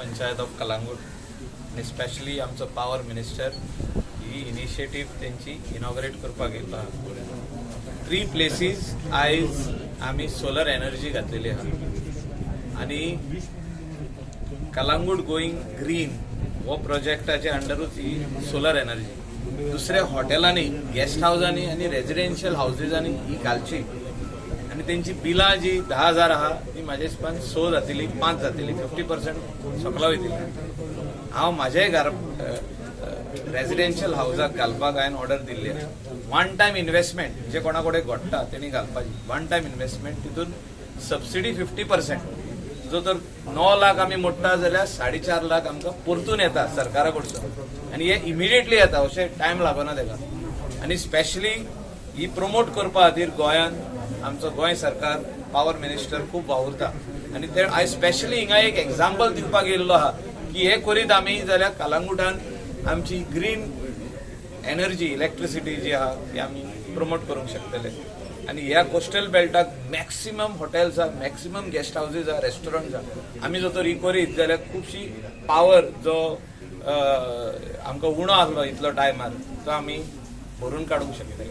Panchayat of Calangute आनी specially आमचो power minister ही initiative तेंची इनॉग्रेट करपाक येयल्लो आहा. थ्री प्लेसीस आयज आमी सोलर एनर्जी घातलेली आहा आनी कलांगूट गोईंग ग्रीन हो प्रोजेक्टाच्या अंडरूच ही सोलर एनर्जी दुसऱ्या हॉटेलांनी, गेस्ट हावजांनी आनी रेजिडेन्शियल हावजीजांनी ही घालची आनी तेंची बिलां जी 10,000 आहा ती म्हाज्या हिसपान 6 जातली, 5 जातली, 50% सकला वयतली. हांव म्हाज्याय घर रेजिडेन्शियल हावजाक घालपाक हांवें ऑर्डर दिल्ली आहा. वन टायम इन्व्हेस्टमेंट जे कोणा कडेन घडटा तेणी घालपाची वन टायम इन्व्हेस्टमेंट, तितून सबसिडी 50%. जो तर 9 लाख आमी मोडटा जाल्यार 4.5 लाख आमकां परतून येता सरकारा कडसून आनी हे इमिडिएटली येता, अशें टायम लागना तेका. आनी स्पेशली ही प्रमोट करपा खातीर गोंयांत आमचो गोंय सरकार, पावर मिनिस्टर खूब वावुरता आनी ते आयज स्पेशली हिंगा एक एग्जाम्पल दिवपाक येयल्लो आहा की हे करीत आमी जाल्यार कलांगुटान आमची ग्रीन एनर्जी, इलेक्ट्रिसिटी जी आहा ती आमी प्रमोट करूंक शकतले. आनी ह्या कोस्टल बेल्टाक मॅक्सिमम हॉटेल्स आहा, मॅक्सिमम गेस्ट हावजीस आहा, रेस्टॉरंट्स आहा. आमी जर तर ही करीत जाल्यार खुबशी पावर जो आमकां उणो आसलो इतलो टायमार तो आमी भरून काडूंक शकतले.